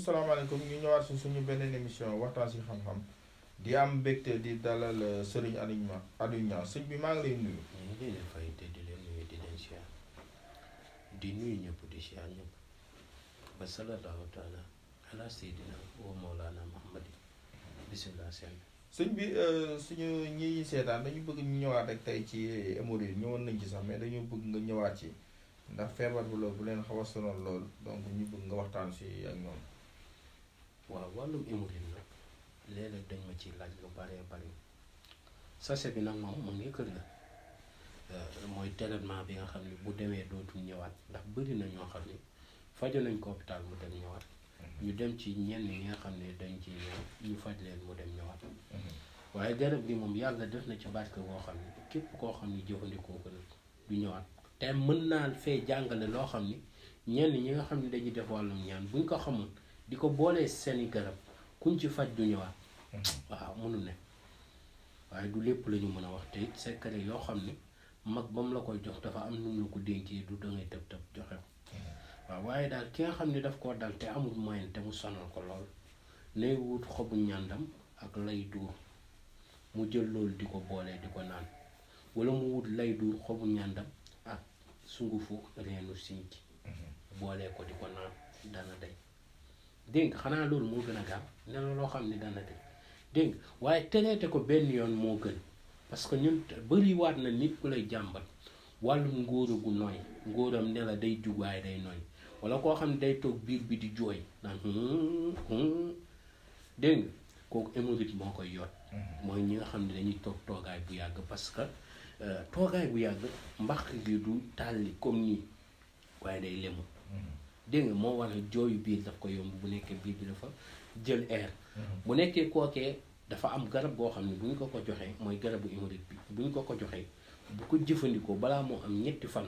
salaamaaleykum ñu ñëwaat si suñu beneen émission waxtaan si xam-xam di am mbégte di dalal Serigne Aliou Niang sëñ bi maa ngi lay nuyu. ñu ngi leen fay te di leen nuyu di leen siyaar di nuyu ñëpp di siyaar ñëpp ba sallallahu taala ala seydina wa mawlana Muhammad bismillah sëñ bi suñu ñi seetaan dañu bëgg ñu ñëwaat rek tey ci hémorroïdes ñëwoon nañ ci sax mais dañu bëgg nga ñëwaat ci ndax feebar bu loolu bu leen xaw a sonal lool donc ñu bëgg nga waxtaan si ak ñoom. waaw wàllum hémorroïde nag léeg-léeg dañ ma ci laaj lu bari sachet bi nag moom mu ngi kër ga mooy traitement bi nga xam ne bu demee dootul ñëwaat ndax bëri na ñoo xam ne fajo nañ ko hôpital mu dem ñëwaat ñu dem ci ñenn ñi nga xam ne dañ ci ñëw ñu faj leen mu dem ñëwaat waaye garab gi moom yàlla def na ci barke boo xam ne képp koo xam ne jëfandikoo ko nag du ñëwaat te mën naa fee jàngale loo xam ni ñenn ñi nga xam ne dañuy def wàllum ñaan buñ ko xamoon di ko boolee seeni garab kuñ ci faj du ñëwaat waaw mënu ne waaye du lépp la ñu mën a wax te it secret yoo xam ne mag ba mu la koy jox dafa am nu mu la ko dénkee du dangay tëb joxe ko waaw waaye daal ki nga xam ne daf koo dal te amul moyen te mu sonal ko lool nay wut xobu ñàndam ak lay duur mu jël loolu di ko boolee di ko naan wala mu wut lay duur xobu ñàndam ak sungufu reenu sinc boolee ko di ko naan dana day dégg xanaa loolu moo gën a gaaw ne la loo xam ne dana day dégg waaye traité ko benn yoon moo gën parce que ñun bëri waat na nit ku lay jàmbat wàllum ngóora gu nooy ngóoram ne la day jug waaye day nooy wala koo xam ne day toog biir bi di jooy naan dégg nga kooku hémorroïde moo koy yot mooy ñi nga xam ne dañuy toog toogaay bu yàgg parce que toogaay bu yàgg mbax gi du tàlli comme nii waaye day lemu dégg nga moo waral jooyu biir daf ko yomb bu nekkee biir bi dafa jël air bu nekkee kookee dafa am garab goo xam ne bu ñu ko ko joxee mooy garabu hémorroïde bi bu ñu ko ko joxee bu ko jëfandikoo balaa moo am ñetti fan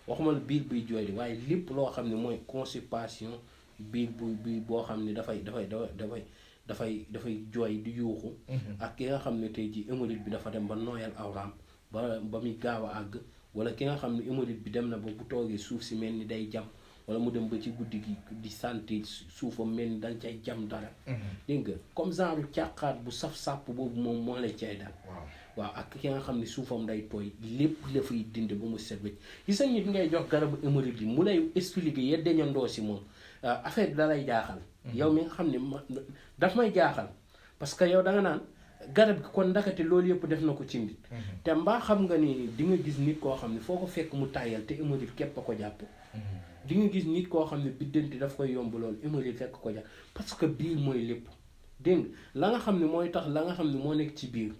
waxuma la biir buy jooy di waaye lépp loo xam ne mooy constipation biir bi boo xam ne dafay jooy di yuuxu ak ki nga xam ne tey ji hémorroïde bi dafa dem ba nooyal awraam ba muy gaaw a àgg wala ki nga xam ne hémorroïde bi dem na ba bu toogee suuf si mel ni day jam wala mu dem ba ci guddi gi di sentir suufam mel ni dañ cay jam dara dégg nga comme genre càqaat bu saf-sàpp boobu moom moo lay cay dal waaw ak ki nga xam ne suufam day tooy lépp la fay dindi ba mu set wecc gis nit ngay jox garabu hémorroïde bi mu lay expliquer yeddeñandoo si moom affaire bi da lay jaaxal yow mi nga xam ne daf may jaaxal parce que yow da nga naan garab gi kon ndakate loolu yëpp def na ko ci nit te mbaa xam nga ni di nga gis nit koo xam ne foo ko fekk mu tàyyal te hémorroïde képp a ko jàpp di nga gis nit koo xam ne biddanti daf koy yomb loolu hémorroïde fekk ko jàpp parce que biir mooy lépp dégg nga la nga xam ne mooy tax la nga xam ne moo nekk ci biir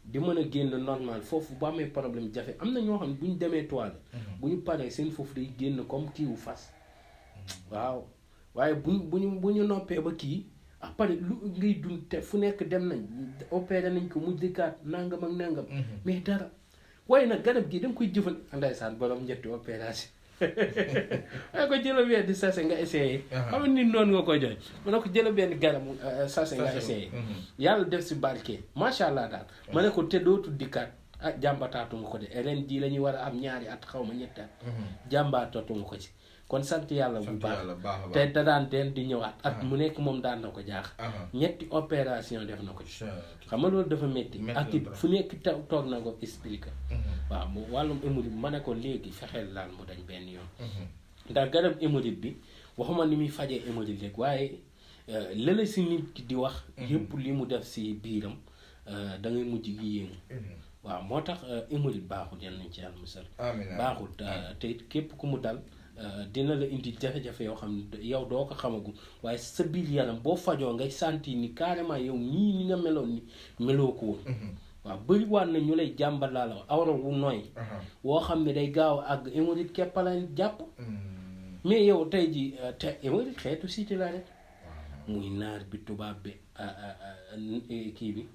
di mën a génn normal foofu bu amee problème jafe am na ñoo xam ne bu ñu demee toile bu ñu paree seen foofu day génn comme kiiwu fas waaw waaye bu ñu noppee ba kii après lu ngay dund te fu nekk dem nañ opéré nañ ko mu dikkaat nangam ak nangam mais dara waaye nag garab gi da nga koy jëfal ndeysaan borom ñetti opération waaye ko jëla benn sachet nga essayé xam nga nit noonu nga koy joxe ma ne ko jëla benn garabu sachet nga essayé yàlla def si barke macha allah daal ma ne ko te dootul dikkaat jàmbataatu nga ko de ren jii la ñuy war a am ñaari at xaw ma ñetti at jàmbataatu nga ko ci kon sant yàlla bu baax te da daan teen di ñëwaat at mu nekk moom daan na ko jaax ñetti opération def na ko ci xam nga loolu dafa métti ak it fu nekk toog na ko expliqué waaw mu wàllum hémorroïde ma ne ko léegi fexeel laal mu dañ benn yoon ndax garab hémorroïde bi waxuma ni muy fajee hémorroïde rek waaye lëla si nit ki di wax yëpp li mu def si biiram da ngay mujj gi yéemu waaw moo tax hémorroïde baaxul yal nañ ci yàlla musal baaxul te képp ku mu dal dina la indi jafe-jafe yoo xam ne yow doo ko xamagu waaye sa biir yaram boo fajoo ngay sentir ni carrément yow nii ni nga meloon ni meloo ko woon waaw bëri waan na ñu lay jàmbat laa la awra wu nooy woo xam ne day gaaw a àgg hémorroïde képp la jàpp mais yow tey ji te hémorroïde xeetu siti la rek muy naar bi tubaab bi kii bi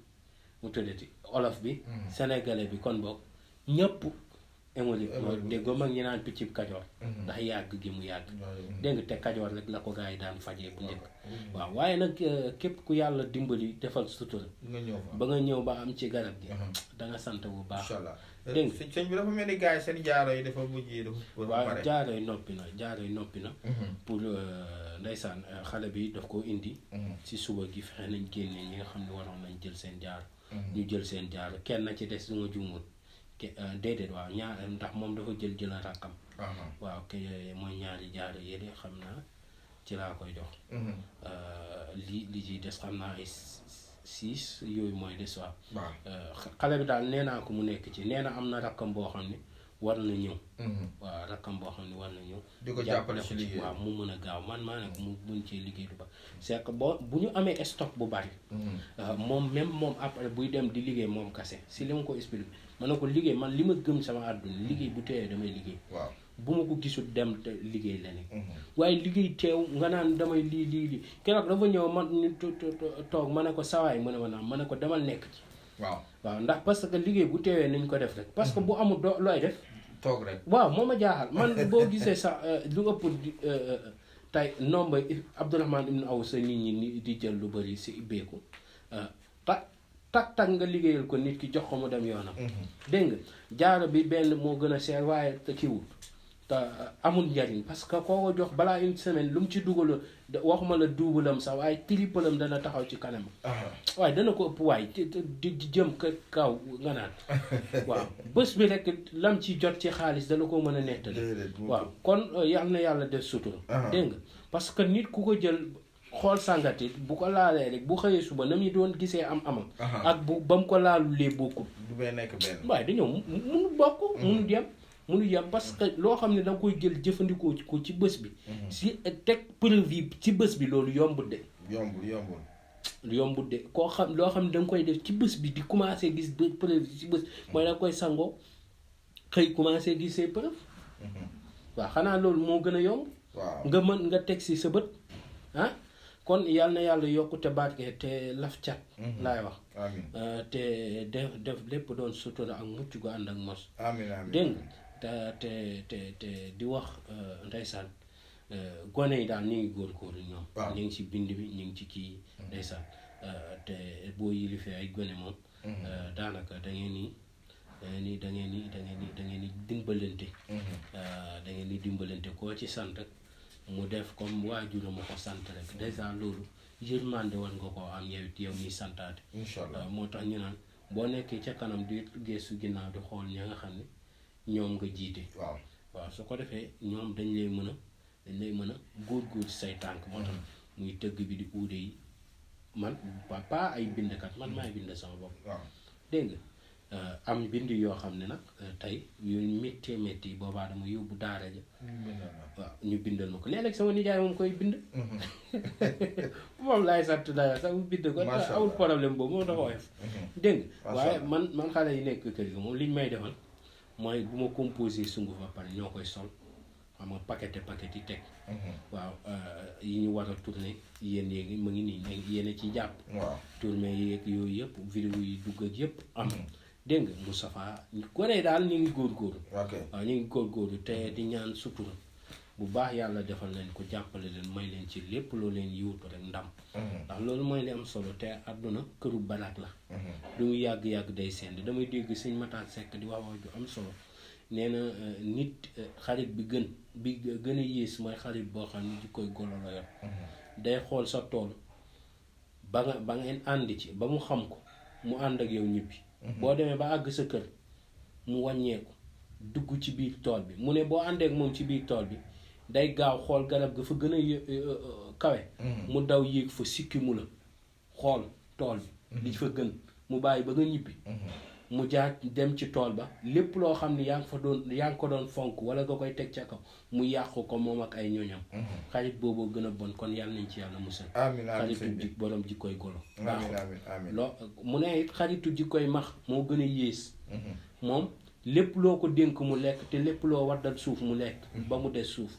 mu tuddati olof bi sénégalais bi kon boog ñëpp hémorroïde mooy déggoo mag ñi naan piccib kajoor ndax yàgg gi mu yàgg dégg nga te kajoor rek la ko gars yi daan fajee bu njëkk waaw waaye nag képp ku yàlla dimbali defal sutura ba nga ñëw ba am ci garab gi da nga sant bu baax dégg nga sëñ bi dafa mel ni gars yi seen jaaro yi dafa mujjee dafa waaw jaaro yi noppi na pour ndeysaan xale bi daf ko indi si suba gi fexe nañ génne ñi nga xam ne waroon nañ jël seen jaaro ñu jël seen jaaro kenn na ci des du ma juumul déedéet waaw ñaar ndax moom dafa jël rakkam waaw ke mooy ñaari jaaro yéene xam naa ci laa koy jox li ci des xam naa ay 6 yooyu mooy des waaw xale bi daal nee naa ko mu nekk ci nee na am na rakkam boo xam ne war na ñëw waaw rakkam boo xam ne war na ñëw di ko jàppale ci liggéey waaw mu mën a gaaw man maa ne ko mu mën cee liggéey lu ba c'est que boo bu ñu amee stock bu bari moom même moom après buy dem di liggéey moom kase si li ma ko expliqué ma ne ko liggéey man li ma gëm sama àdduna liggéey bu teewee damay liggéey waaw bu ma ko gisul dem te liggéey leneen waaye liggéey teew nga naan damay lii keroog dafa ñëw man ñu toog ma ne ko sawaay mu ne ma naam ma ne ko demal nekk ci waaw ndax parce que liggéey bu teewee nañ ko def rek parce que bu amul looy def toog rek waaw moo ma jaaxal man boo gisee sax lu ëpp tey nombre Abdourahmane ibn Aw sa nit ñi di jël lu bëri si ibbeeku tak nga liggéeyal ko nit ki jox ko mu dem yoonam dégg nga jaaro bi benn moo gën a seer waaye te kiwul te amul njariñ parce que koo ko jox balaa une semaine lu mu ci dugal waxuma la duubalam sax waaye triplam dana taxaw ci kanam waaye dana ko ëpp waay di jëm kaw nga naan waaw bés bi rek lam ci jot ci xaalis dana ko mën a nettali waaw kon yal na yàlla def sutura dégg nga parce que nit ku ko jël xool sàngati bu ko laalee rek bu xëyee suba na muy doon gisee amam ak bu ba mu ko laalulee bokkul du bay nekk benn waaye dañoo munu bokk munu yem parce que loo xam ne da nga koy jël jëfandikoo ko ci bés bi si teg preuve yi ci bés bi loolu yombul de yombul de koo xam loo xam ne da nga koy def ci bés bi di commencé gis preuve yi ci bés mooy da nga koy sangoo xëy commencé gis say preuve waaw xanaa loolu moo gën a yomb nga mën nga teg si sa bët kon yal na yàlla yokku te barke te laf cat laay wax te def lépp doon sutura ak mucc gu ànd ak mos dégg nga te di wax ndeysaan gone yi daal ñu ngi góorgóorlu ñoom ñu ngi ci bind bi ñu ngi ci kii ndeysaan te boo yilifee ay gone moom daanaka da ngeen ni dimbalante da ngeen ni dimbalante koo ci sant mu def comme waajur ma ko sant rek dèjà loolu yërmande war nga koo am yow mi santaate moo tax ñu naan boo nekkee ca kanam di geesu ginnaaw di xool ña nga xam ne ñoom nga jiite waaw su ko defee ñoom dañ lay mën a góor say tànk moo tax muy tëgg bi di uude yi man pas ay bindkat man maay bind sama bopp dégg nga am bind yoo xam ne nag tey yu métti boobaa dama yóbbu daara ja waaw ñu bindal ma ko léeg-léeg sama nijaay moom koy bind moom laay sant dara sax mu bind ko awul problème boobu moom dafa woyof dégg nga waaye man xale yi nekk kër gi moom liñ may defal mooy bu ma composé sunguf ba pare ñoo koy sol xam nga paquet yi teg waaw yi ñu war a tourner yéen yéegi mu ngi nii yéen a ciy jàpp tourner yeeg yooyu yëpp vidéo yi dugg ak yëpp am dégg nga Moustapha gone daal ñu ngi góorgóorlu waaw ñu ngi góorgóorlu te di ñaan sutura bu baax yàlla defal leen ko jàppale leen may leen ci lépp loo leen yiwutu rek ndam ndax loolu mooy li am solo te àdduna këru balaak la lu mu yàgg-yàgg day send damay dégg sëñ Matar Seck di wax ju am solo nee na nit xarit bi gën a yées mooy xarit boo xam ne di koy golo la yor day xool sa tool ba ngeen ànd ci ba mu xam ko mu ànd ak yow ñibbi boo demee ba àgg sa kër mu wàññeeku dugg ci biir tool bi mu ne boo àndee ak moom ci biir tool bi day gaaw xool garab ga fa gën a kawe mu daw yéeg fa sikki mu la xool tool bi li fa gën mu bàyyi ba nga ñibbi mu jaar dem ci tool ba lépp loo xam ne yaa ngi ko doon fonk wala nga koy teg ca kaw mu yàqu ko moom ak ay ñoñam. xarit booboo gën a bon kon yàlla nañ ci yàlla musal. amiin xaritu borom jikkoy golo. amiin loo mu ne it xaritu jikkoy max moo gën a yées. moom lépp loo ko dénk mu lekk te lépp loo waddal suuf mu lekk. ba mu des suuf.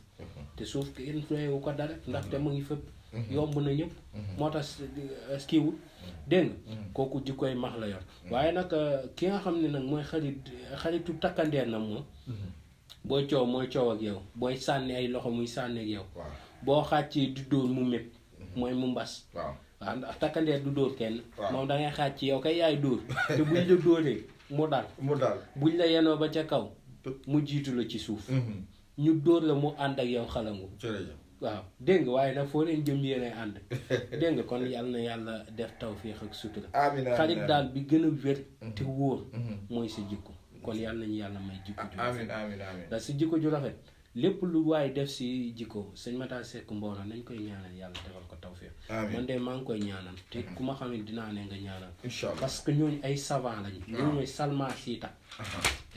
te suuf kenn wu ko dara ndaxte mu ngi fépp. yomb na ñëpp. moo tax kiiwul dégg nga kooku jikkoy max la yor. waaye nag ki nga xam ne nag mooy xaritu takkandeer na moom. booy coow mooy coow ak yow booy sànni ay loxo muy sànni ak yow. boo xàccee du dóor mu mépp mooy mu mbas. waaw ndax takkandeer du dóor kenn. moom da ngay xàcc yow kay yaay dóor te buñ la dóoree mu dal. buñ la yenoo ba ca kaw mu jiitu la ci suuf. ñu dóor la mu ànd ak yow xalangu. waaw dégg nga waaye nag foo leen jëm yéenay ànd. dégg nga kon yàlla na yàlla def tawfeex ak sutura. xarit daal bi gën a wér te wóor mooy sa jikko. kon yàlla nañu yàlla may jikko ju rafet. amiin ndax si jikko ju rafet lépp lu waaye def si jikko sëñ Matar Seck Mboro nañ koy ñaanal yàlla defal ko tawfeex. man de maa ngi koy ñaanal te ku ma xam ne dinaa ne nga ñaanal. incha allah parce que ñooñu ay savant lañ. ñooñu ñooy salma siita.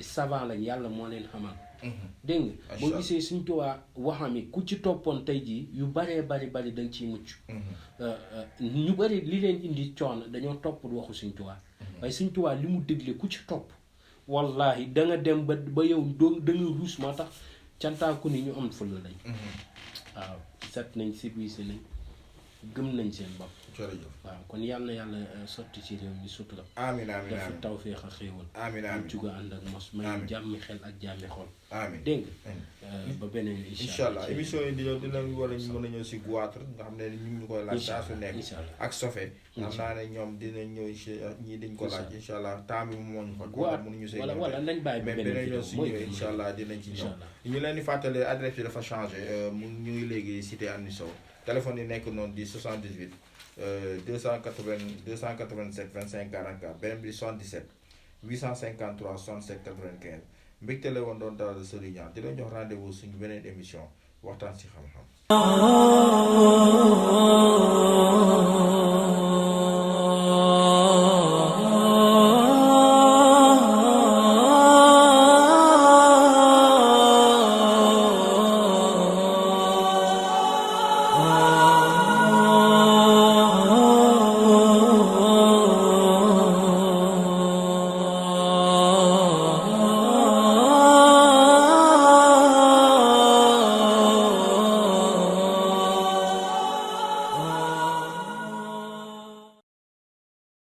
savant lañ yàlla moo leen xamal. dégg nga boo gisee suñ tuwaa waxam yi ku ci toppoon tey jii yu baree bari da nga ciy mucc. ñu bari li leen indi coono dañoo topp waxu suñ tuwaa. waaye suñ tuwaa li mu dégle ku ci topp. wallahi da nga dem ba yow da nga ruus moo tax cantaaku ni ñu am fulla lañ. waaw set nañ civilisé nañ gëm nañ seen bopp. waaw kon yàlla na yàlla sotti ci réew mi sutura. amiin def tawfeex ak xéewal. amiin juga ànd ak mos. may jàmmi xel ak jàmmi xol. amiin dégg nga ba beneen incha allah émission yi di ñëw dina war a mën a ñëw si goitre nga xam ne ñu ngi koy laaj saa su nekk ak sofe xam naa ne ñoom dinañ ñëw ñii dañ ko laaj incha allah temps bi moo ñu fa mënuñu see ñëw wala nañ bàyyi mais beneen ñëw si ñëwee incha allah dinañ ci ñëw ñu leen di fàttali adresse bi dafa changé mu ñu ngi léegi cité Andi Sow téléphone yi nekk noonu di 78 287 25 44 beneen bi 77 853 67 95 mbégte la woon doon dalal Serigne Niang di leen jox rendez-vous suñu beneen émission waxtaan ci xam-xam.